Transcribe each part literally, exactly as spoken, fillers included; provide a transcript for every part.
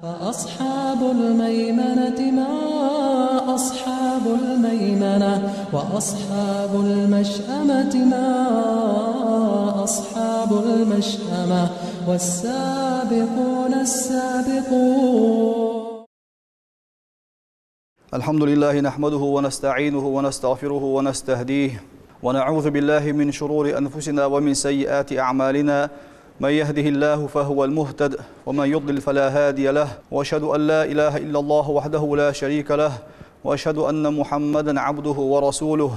فأصحاب الميمنة ما أصحاب الميمنة، وأصحاب المشأمة ما أصحاب المشأمة، والسابقون السابقون. الحمد لله نحمده ونستعينه ونستغفره ونستهديه، ونعوذ بالله من شرور أنفسنا ومن سيئات أعمالنا. من يهده الله فهو المهتد، ومن يضلل فلا هادي له، وأشهد أن لا إله إلا الله وحده لا شريك له، وأشهد أن محمدا عبده ورسوله،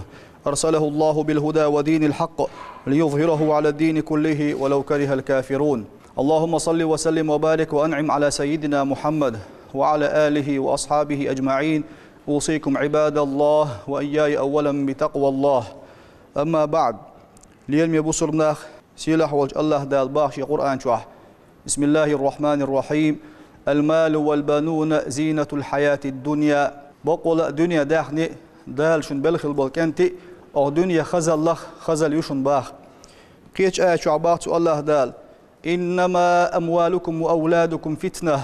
أرسله الله بالهدى ودين الحق ليظهره على الدين كله ولو كره الكافرون. اللهم صل وسلم وبارك وأنعم على سيدنا محمد وعلى آله وأصحابه أجمعين. أوصيكم عباد الله وإياي أولا بتقوى الله. أما بعد. Лераме бусалба нах, сийлахь волчу АллахӀ Дала боху шен Къуръан чохь: بسم الله الرحمن الرحيم. المال والبنون زينة الحياة الدنيا. Бакъволу а дуьне, даьхни, Дала шуна белла хила болу кӀентий, оха дуьне хазаллах хазалла ю шуна боху. Кхечу аят чохь боху цу АллахӀ Дала: إنما أموالكم وأولادكم فتنة.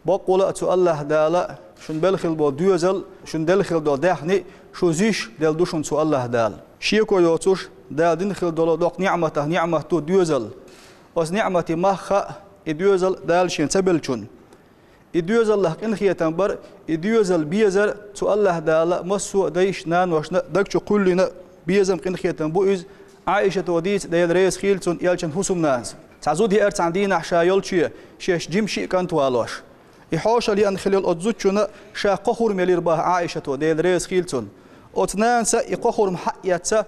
Бакъволу а цу АллахӀ Дала шуна белла хила болу доьзал, шуна делла хила долу даьхни шу зуьйш делла ду шуна цу АллахӀ Дала. Шеко йоцуш, Дала дина хила долу доккха ниӀматах ниӀмат ду доьзал. Оцу ниӀматан мах хаьа и доьзал Дала шена ца беллачунна. И доьзаллах къинхетам бар, и доьзал безар цу АллахӀ Дала массо а дайшна, наношна даг чу кхоьллина безам, къинхетам бу иза. Ӏайшата дийца, Дела реза хила цунна, элчан хӀусамнанас. Цхьа зуда еара цхьана дийнахь ша йолчу, шаьш жима шиъ кӀант валош. И хьошалла еана хилла йолу оцу зудчунна ша кхо хурма елира боху Ӏайшата, Дела реза хила цунна. Оцу нанаса и кхо хурма хьаъ эцна,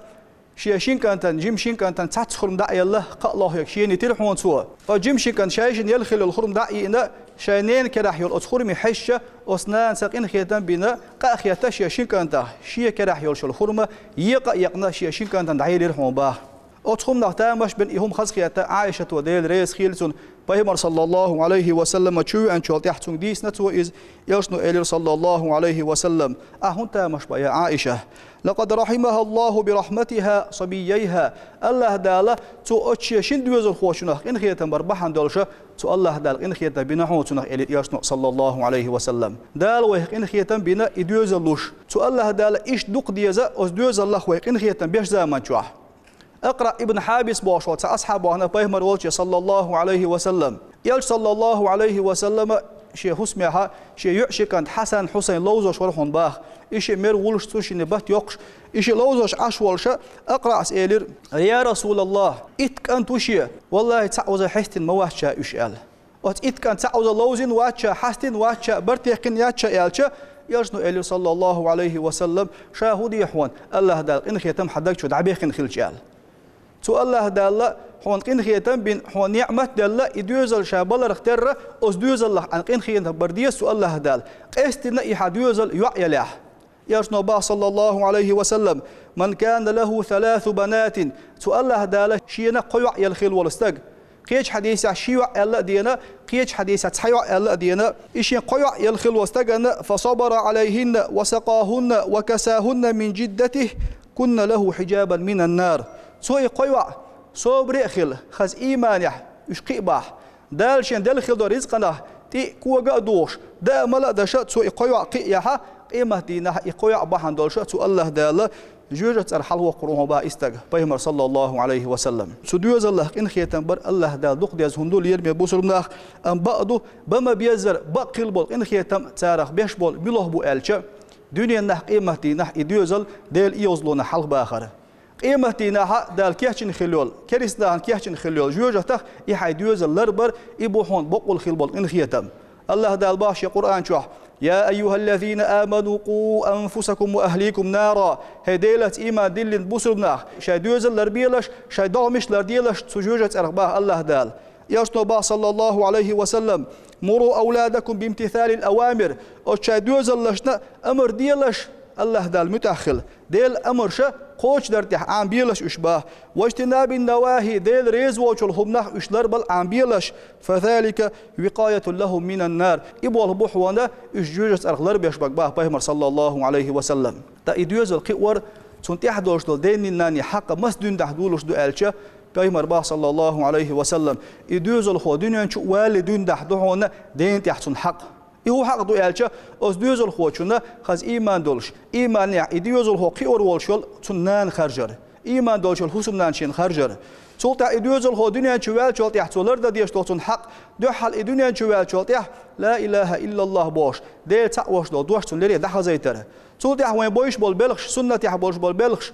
шен шина кӀантана, жима шина кӀантана цхьацца хурма дӀа а елла, кхаа лохе шена йитира хьуна цо. Оцу жима шина кӀанта шайшинна елла хилла йолу хурма дӀа а йиъна, шайн ненан керахь йолу оцу хурме хьаьжча, оцу нанаса къинхетам бина, къа а хетта шен шина кӀантах, шен керахь йолуш йолу хурма екъа а екъна, шен шина кӀантана дӀаелира хьуна боху. Оцу хӀуманах тамаш бина и хӀума хазахетта Ӏайшата, Дела реза хила цунна, Пайхамар, саллаллаху Ӏалайхи ва саллама, чу веанчул тӀаьхьа цуьнга дийцина цо иза, элчано элира, саллаллаху Ӏалайхи ва саллам: «Ахьа хӀунда тамаш бан, я Ӏайша? لقد رحمها الله برحمتها صبييها». АллахӀ Дала цо оцу шен шина доьзалхочунах къинхетам бар бахьана долуш, цу АллахӀ Дала къинхетам бина хьуна цунах, элира элчано, саллаллаху Ӏалайхи ва саллам. Дала вайх къинхетам бина и доьзал луш. Цу АллахӀ Дала иштта дукха деза оцу доьзаллах вай къинхетам беш заман чохь. Акъраъ ибн Хьабис бохуш волу цхьа асхьаб вахана Пайхамар волчу, саллаллаху Ӏалайхи ва саллам. Элча, саллаллаху Ӏалайхи ва саллама, шен хӀусамехь шен йоьӀан шина кӀант Хьасан, Хьусайн ловзош вара хьуна боху. И шиъ мер вулуш цу шинна бат йоккхуш, и шиъ ловзош Ӏаш волуш, Акъраъс элира: «Я Расулаллах, итт кӀант ву шен, валлахӀи, цхьаъ оза хьестина ма вац ша уьш», – аьлла. Оцу итт кӀант цхьаъ оза ловзина вац ша, хьастина вац ша, бартехкина яц ша аьлча, элчано элира, саллаллаху Ӏалайхи ва саллам: «Ша хӀун де хьуна, АллахӀ Дала къинхетам хьан даг чу дӀабехкина хилча», – аьлла. Цу АллахӀ Дала хьуна къинхетам бина, хьуна ниӀмат а делла, и доьзал ша баларх терра, оцу доьзаллах хьан къинхетам бар деза цу АллахӀ Дала, къестина и хьан доьзал йоӀ ялахь. Элчано боху, саллаллаху Ӏалайхи ва саллам: «من كان له ثلاث بنات», цу АллахӀ Дала шена кхо йоӀ елла хилла волу стаг. Кхечу хьадисехь ши йоӀ аьлла а дена, кхечу хьадисехь цхьа йоӀ аьлла а дена, и шен кхо йоӀ елла хилла волу стагана: «فصبر عليهن وسقاهن وكساهن من جدته كن له حجابا من النار». Цо и кхо йоӀ собаре а хилла, хаза ийманехь уьш кхиъ бахь, Дала шен делла хилла долу ризкъанах тӀе а, кога а духуш, даа-мала а деш, цо и кхо йоӀ кхиъ яхь, къематдийнахь и кхо йоӀ бахьана долуш цу АллахӀ Дала жоьжахати цӀарах хьалхавоккхур ву хьуна боху и стаг, Пайхамар, саллаллаху Ӏалайхи ва саллам. Цу доьзаллах къинхетам бар АллахӀ Дала дукха деза хӀума ду, лераме бусалба нах, амма бакъ ду, бан ма беззара бакъ хилла болу къинхетам царах беш болу муьлха бу аьлча, дуьненахь, къематдийнахь и доьзал Делан и йозалонах хьалхабахар. Къематдийнахь а Дала кечйина хилла йолу, керстанашна кечйина хилла йолу жоьжахатах и хьайн доьзал ларбар, и бу хьуна бакъволу хилла болу къинхетам. АллахӀ Дала боху шен Къуръан чохь: «يا أيها الذين آمنوا قوا أنفسكم وأهليكم نارا». ХӀей, Делаца ийман диллина бусалба нах, шайн доьзал ларбелаш, шайн догӀмаш ларделаш цу жоьжахати цӀарах, боху АллахӀ Дала. Элчано боху, саллаллаху Ӏалайхи ва саллам: «مروا أولادكم بامتثال الأوامر». Оцу шайн доьзалшна амр делаш, АллахӀ Далла муьтӀахь хила. Делан амраш кхочушдар тӀехь Ӏамабелаш уьш, боху. «واجتناب النواهي», Дела реза воцчул хӀуманах уьш ларбала Ӏамабелаш. «فذلك وقاية لهم من النار». И болх бу хьуна уьш жоьжахати цӀарах ларбеш бан, боху Пайхамар, саллаллаху Ӏалайхи ва саллам. Ткъа и доьзал кхиор, цунна тӀехь долуш долу денний-нанний хьакъ маса дуьненахь долуш ду аьлча, Пайхамара бах, саллаллаху Ӏалайхи ва саллам, и доьзалхо дуьнен чу валлалц дуьйна дахь ду хьуна дена тӀехь цунна хьакъ. И хӀун хьакъ ду аьлча, оцу доьзалхочунна хаза ийман долуш, ийманехь и доьзалхо кхиор волуш йолу цунна нана харжар, ийман долуш йолу хӀусамнана шена харжар. Цул тӀаьхьа и доьзалхо дуьнен чу ваьллачул тӀаьхьа цо лардан дезаш долу цунна хьакъ, дуьххьал и дуьнен чу ваьллачул тӀаьхьа «Ла илаха иллаллах» бохуш, Дела цхьаъ волуш долу дош цунна леррина дӀахазийтар. Цул тӀаьхьа вайн бовзуш болу белхаш, суннатехь болуш болу белхаш,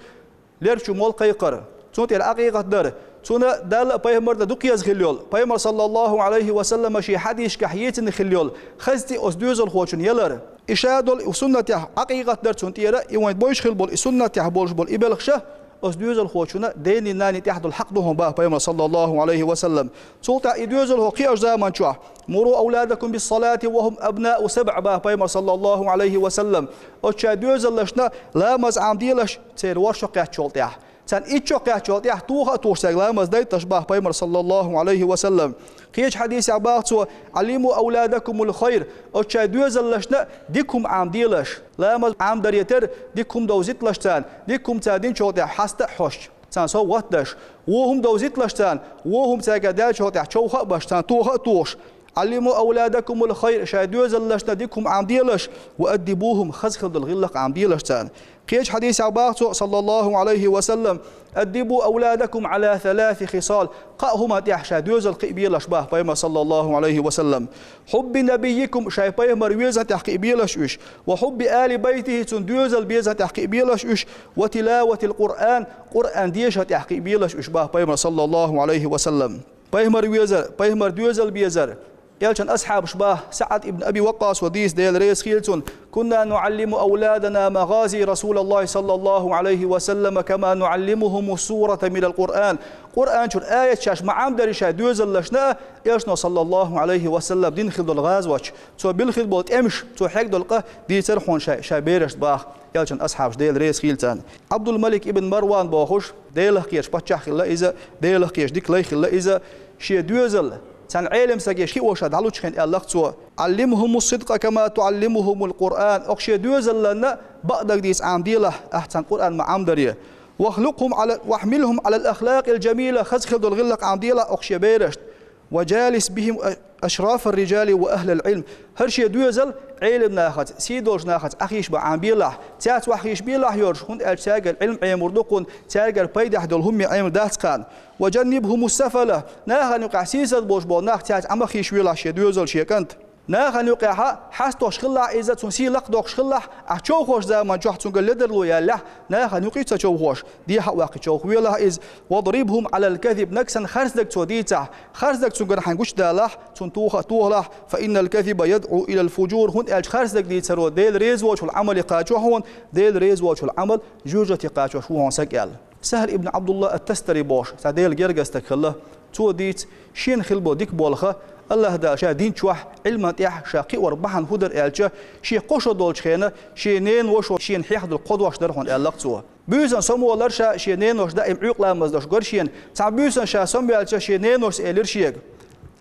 лерчу молла кхайкхар. Цунна тӀера акъикъат дар. Цунна Далла а пайхамарна а дукха еза хилла йолу, пайхамар, саллаллаху Ӏалайхи ва саллама, шен хьадисашкахь йийцина хилла йолу хаза цӀе оцу доьзалхочунна ялар. И ша долу и суннатехь акъикъат дар цунна тӀера, и вайн бовзуш хилла болу и суннатехь болуш болу и белхаш а, оцу доьзалхочунна денний, нанний тӀехь долу хьакъ ду хьуна, бах пайхамар, саллаллаху Ӏалайхи ва саллам. Цул тӀаьхьа и доьзалхо кхиош заманчохь, «Муру авладакум бис-салати ва хум абнау сабъ», бах пайхамар, саллаллаху Ӏалайхи ва саллам. Оцу шайн доьзалшна ламаз Ӏамаделаш церан ворхӀ шо кхаьчначул тӀаьхьа. Царна итт шо кхаьчначул тӀаьхьа тоха а тохуш цаьрга ламаз дайталаш, бах пайхамар, саллаллаху Ӏалайхи ва саллам. Кхечу хьадисехь бах цо: «Ӏаллиму авладакумул хайр», оцу шайн доьзалшна дика хӀума Ӏамаделаш. Ламаз Ӏамадаре терра дика хӀума довзийталаш царна, дика хӀума цара динчул тӀаьхьа хьаста а хьожуш, царна совгӀат а деш. Вон хӀума довзийталаш царна, вон хӀума цаьргара даьллачул тӀаьхьа човха а беш, царна тоха а тохуш. «Ӏаллиму авладакумул хайр», шайн доьзалшна дика хӀума Ӏамаделаш, «ва аддибухум», хаза хилла долу гӀиллакх Ӏамаделаш царна. Кхечу хьадисехь бах цо, саллаллаху Ӏалайхи ва саллам: «Аддибу авладакум Ӏала саласи хисал», кхаа хӀуманна тӀехь шайн доьзал кхиабелаш, бах пайхамар, саллаллаху Ӏалайхи ва саллам. «Хьубби набиййикум», шайн пайхамар везан тӀехь кхиабелаш уьш, «ва хьубби али байтихи», цуьнан доьзал безан тӀехь кхиабелаш уьш, «ва тилаватил Къуръан», Къуръан дешан тӀехь кхиабелаш уьш, бах пайхамар, саллаллаху Ӏалайхи ва саллам. Пайхамар везар, пайхамар доьзал безар. Элчан асхьабаш бах, СаӀд ибн Аби Ваккъас ву дийца, Дела реза хила цунна: «Кунна нуӀаллиму авладана магъази Расулаллахи саллаллаху Ӏалайхи ва саллама, кама нуӀаллимухуму сурата минал Къуръан». Къуръан чуьра аяташ ма Ӏамадарра шайн доьзалшна а, Элчано, саллаллаху Ӏалайхи ва саллам, дина хилла долу гӀазот, цо билла хилла болу тӀемаш, цо хьегна долу къа дийцар хьуна шайн, шайн берашна, бах Элчан асхьабаш, Дела реза хила царна. Ӏабдул-Малик ибн Марван бохуш, Делах кхеташ паччахь хилла иза, Делах кхеташ дика лай хилла иза, шен доьзал, цхьана Ӏелам стаге шиъ ваша дӀалучу хенахь аьллакх цо: «Ӏаллимхумус-сидкъа кама туӀаллимухумул Къуръан», оха шен доьзалланна бакъдерг дийца Ӏамаделахь, ахь царна Къуръан ма Ӏамадарра. «Вахлукхум Ӏала, вахьмилхум Ӏалал ахлакъил жамила», хаза хилла долу гӀиллакх Ӏамаделахь оха шен берашна. «Ва жалис бихим ашрафар-рижали ва ахлал Ӏилм». ХӀара шен доьзал Ӏелам нахаца, сий долчу нахаца Ӏохайша ма Ӏамабелахь, цаьрца охьахайша белахь йоьрзуш, хӀунда аьлча цаьргара Ӏилма Ӏемар ду кхунна, цаьргара пайдехь долу хӀумме Ӏемар дац кхарна. «Ва жаннибхумус-сафала», нахана юкъахь сийсаз болуш болу нах цаьрца Ӏо ма хьийша велахь шен доьзал, шен кӀант. Нахана юкъехь хьастагӀаш хилалахь иза, цуьнан сий лакхадоккхуш хилалахь, ахь човхош заман чохь цуьнгара ледарло яьллехь, нахана юкъа ца човхош, дехьа а ваккхий човха велахь иза. «Вадрибхум Ӏалал казиб», нагахь санна харцдерг цо дийцахь, харцдерг цуьнгара хьайна гучудалахь, цунна тоха а тохалахь, «фа иннал казиба ядӀу илал фужур», хӀунда аьлча харцдерг дийцаро Дела реза воцчул Ӏамале кхачо хьуна, Дела реза воцчул Ӏамал жоьжахате кхачош ву хьуна стаг аьлла. Сахьл ибн Ӏабдулла ат-Тастари бохуш цхьа Делан герга стаг хилла. Цо дийца, шена хилла болу дика болх, АллахӀ Дала ша дин чохь Ӏилман тӀехь ша кхиор бахьана хӀун дара аьлча, шен кхо шо долчу хенахь шен ненан вашас шена хьехадолу кхо дош дара хьуна аьллакх цо. Буьйсанна самаволура ша, шен ненан вашас даим Ӏуьйкъа ламаз деш гора шена. Цхьана буьйсанна ша самаваьлча шен ненан вашас элира шега: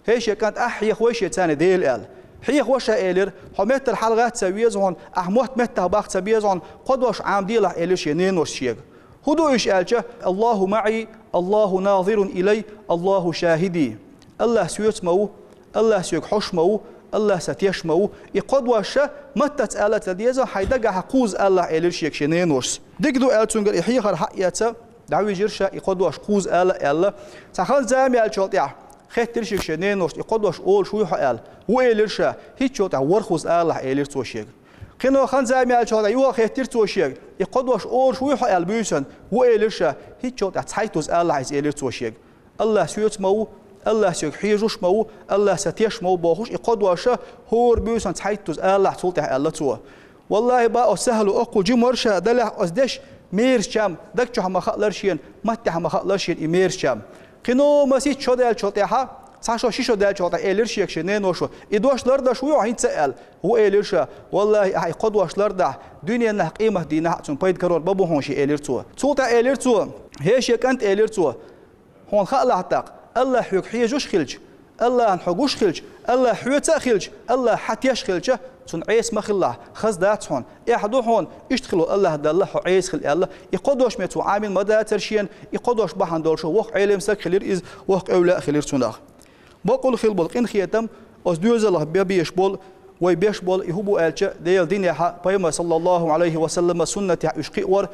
«ХӀей, шен кӀант, ахь хьехавой шен царна Дела», аьлла. «Хьехавой ша», элира, «хьо меттара хьалагӀатта ца веза хьуна, ахь мотт меттахбаккха ца беза хьуна, кхо дош Ӏамаделахь», элира шен ненан вашас шега. ХӀун ду уьш аьлча: «АллахӀу маӀи, АллахӀу назирун илай, АллахӀу шахӀиди». АллахӀ соьца ма ву, АллахӀ соьга хьош ма ву, АллахӀ сан теш ма ву. И кхо дош ша маттаца ала а ца деза, хьайн дагахь кхузза алалахь, элира шега шен ненан вашас. Дика ду аьлла цуьнгара и хьехар хьаэца, дӀавижира ша и кхо дош кхузза ала а аьлла. Цхьа хан-зама яьллачул тӀаьхьа хеттира шега шен ненан вашас: «И кхо дош олуш вуй хьо?» аьлла. «Ву», элира ша. «ХӀинцачул тӀаьхьа ворхӀазза алалахь», элира цо шега. Кхин а хан-зама яьллачул тӀаьхьа юха хеттира цо шега: «И кхо дош олуш вуй хьо?» аьлла буьйсанна. «Ву», элира ша. «ХӀинцачул тӀаьхьа цхьайтта хӀузза алалахь иза», элира цо шега. «АллахӀ соьца ма ву, АллахӀ соьга хьежаш ма ву, АллахӀ сан теш ма ву», бохуш, и кхо дош ша хӀора буьйсанна цхьайтта хӀузза алалахь цул тӀаьхьа аьлла цо. Валлахьи, бах оцу Сахьло, оцу жимма ша далахь оцу дешан мерза чам, даг чохь ма хаалара шена, маттехь ма хаалара шена и мерза чам. Кхин а масийтта шо даьллачул тӀаьхьа, цхьа шо, ши шо даьллачул тӀаьхьа элира шега шен ненан вашас: «И дош лардеш вуй хьо хӀинца?» аьлла. «Ву», элира ша. «Валлахьи, ахь и кхо дош лардахь, дуьненахь, къематдийнахь а цунна пайда карор бан бу хьуна шен», элира цо. Цул тӀаьхьа элира цо: «ХӀей, шен кӀант», элира цо, «хьуна хаалахь тӀаккха, АллахӀ хьоьга хьежаш хилча, АллахӀна хьо гуш хилча, АллахӀ хьоьца а хилча, АллахӀ хьа теш хилча, цунна Ӏеса ма хилалахь, хаза дац хьона, эхь ду хьона, иштта хило АллахӀ Далла хьо Ӏеса хила аьлла. И кхо дош ма цо Ӏамийна ма дацара шена, и кхо дош бахьана долуш воккха Ӏелам стаг хилира иза, воккха эвлаяъ хилира цунах. Бакъволу хила болу къинхетам, оцу доьзалах бен безаш болу, вай беш болу и хӀун бу аьлча, Делан динехь, Пайхамар саллаллаху Ӏалайхи ва саллама суннатехь уьш кхиор,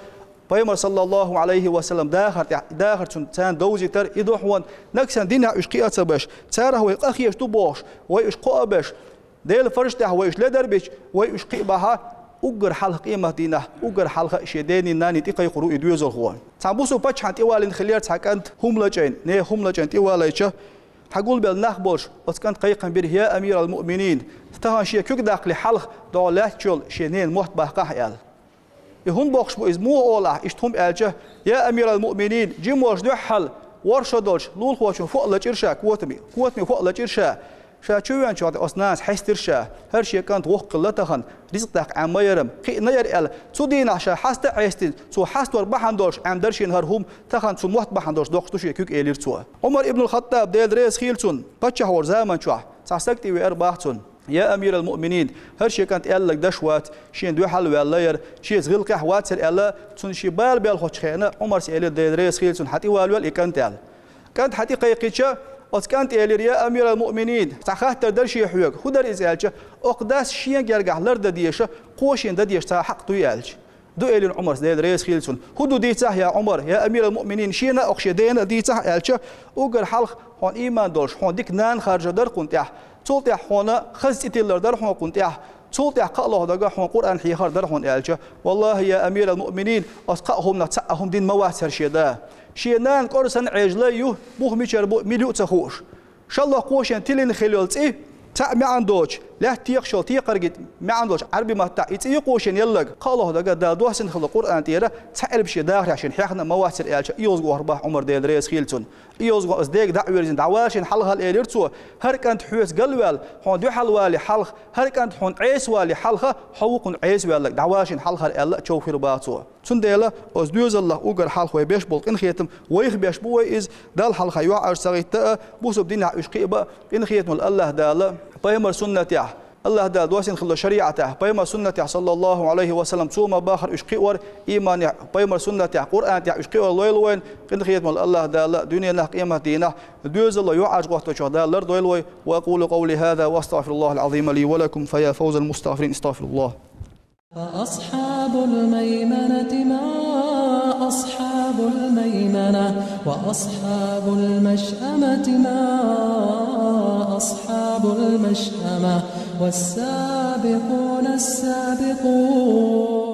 Пайхамар саллаллаху Ӏалайхи ва саллам дахар тӀехь, и дахар цунна царна довзийтар, и ду хьона, нагахь санна динехь уьш кхиа а ца беш, царах вай къахеташ ду бохуш, вай уьш кхоа а беш, Делан фарзаш тӀехь вай уьш ледар бича, вай уьш кхиа бахьа, уггар хьалха къематдийнахь, уггар хьалха шен денний-нанний тӀекхайкхур ву и доьзалхо. Цхьана бусу паччахьна тӀевалийна хиллера цхьа кӀант хӀума лачкъийна, нехан хӀума лачкъийна тӀевалийча, хьагулбелла нах болуш, оцу кӀанта кхайкхам бира: «Я амирал-муъминин, тахана шен куьг даккхале хьалха догӀа лаьтташ йолу шен ненан мотт баккхахьа», – аьлла. И хӀунда бохуш бу иза, муха олу ахь иштта хӀума аьлча: «Я амирал-муъминин, жима волуш дуьххьал, ворхӀ шо долчу лулахочун фу а лачкъийра ша, котаме, котаме фу а лачкъийра ша. Ша чувоьнчохь тӀе оцу нанас хьестира ша, хӀара шен кӀант воккха хилла тахана, ризкъ даккха Ӏемма яра-м, кхиъна яра», – аьлла. Цу дийнахь ша хьаста а хьестина, цо хьастор бахьана долуш Ӏемма дара шена хӀара хӀума, тахана цу мотт бахьана долуш доккхуш ду шен куьг, элира цо. Ӏумар ибн ал-ХаттӀаб, Дела реза хийла цунна, паччахь волу заман чохь, цхьа стаг тӀевеара боху цунна: «Я амирал-муъминин, хӀара шен кӀант аьлларг даш вац, шена дуьхьал а ваьлла яра, шеца гӀиллакхехь вац хӀара», – аьлла, цунна шен бала белхочу хенахь, Ӏумарс элира, Дела реза хийла цунна: «Хьан тӀе валавелла и кӀант», – аьлла. КӀант хьан тӀе кхайкхича, оцу кӀанта элира: «Я амирал-муъминин, цхьа хаттар дара шен хьоьга». «ХӀун дара иза?» – аьлча, «Окху дас шен гергахь лардан дезаш, кхо шена дан дезаш цхьа хьакъ дуй?» – аьлча. «Ду», – элира Ӏумарс, Дела реза хийла цунна. «ХӀун ду, дийцахь, я Ӏумар, я амирал-муъминин, шена а, окху шен дена а дийцахь», – аьлча, «Уггар хьалха хьуна ийман долуш, хьуна дика нана харжар дара кхунна тӀехь, цул тӀаьхьа хьуна хаза цӀе тиллар дара хьуна кхунна тӀехь, цул тӀаьхьа кхаа лоху дага хьуна Къуръан хьехар дара хьуна», – аьлча, «ВаллахӀи, я амирал-муъминин, оцу кхаа хӀуманах цхьа а хӀума дина ма вац хӀара шен да. Шен нана кӀора санна Ӏежалай ю, муха мичара бу, мила ю а ца хууш. ШолгӀа кхо шена тиллина хилла йолу цӀе, цхьаъ маьӀна доцуш, лаьтта текхаш йолу текхаргита маьӀна долуш Ӏаьрби маттахь и цӀе ю кхо шена елларг, кхаа лоху дага Дала доссина хилла Къуръан тӀера цхьа элп шен дахарехь шена хьехна а ма вац хӀара», – аьлча, и йозга охьар бахьа Ӏумар, Дела реза хийла цунна. И йозга оцу дега дӀа а вирзина, дӀавала шена хьалхал, элира цо: «ХӀара кӀант хьоьца галваьлла, хьуна дуьхьал вале хьалха, хӀара кӀант хьуна Ӏеса вале хьалха, хьо ву кхунна Ӏеса ваьлларг, дӀавала шена хьалхал», – аьлла, чов хир баха цо. Цундела оцу доьзаллах уггар хьалха вай беш болу къинхетам вайх беш бу вай иза, Далла хьалха юьхьӀаьржа ца гӀитта а, бусалба динехь уьш кхиа бан а, къинхетамал АллахӀ Дала Пайхамар суннатехь, АллахӀ Дала доссина хилла шариӀатехь, Пайхамар суннатехь, саллаллаху Ӏалайхи ва саллам, цо ма баххара уьш кхиор, ийманехь, Пайхамар суннатехь, Къуръан тӀехь уьш кхиор лойла вайна, къинхетамал АллахӀ Дала дуьненахь, къематдийнахь, доьзалла юьхьӀаьржа гӀотточух Дала лардойла вай. وأقول قولي هذا وأستغفر الله العظيم لي ولكم، فيا فوز المستغفرين، استغفر الله. فأصحاب الميمنة ما أصحاب الميمنة، وأصحاب المشأمة ما أصحاب المشأمة، والسابقون السابقون.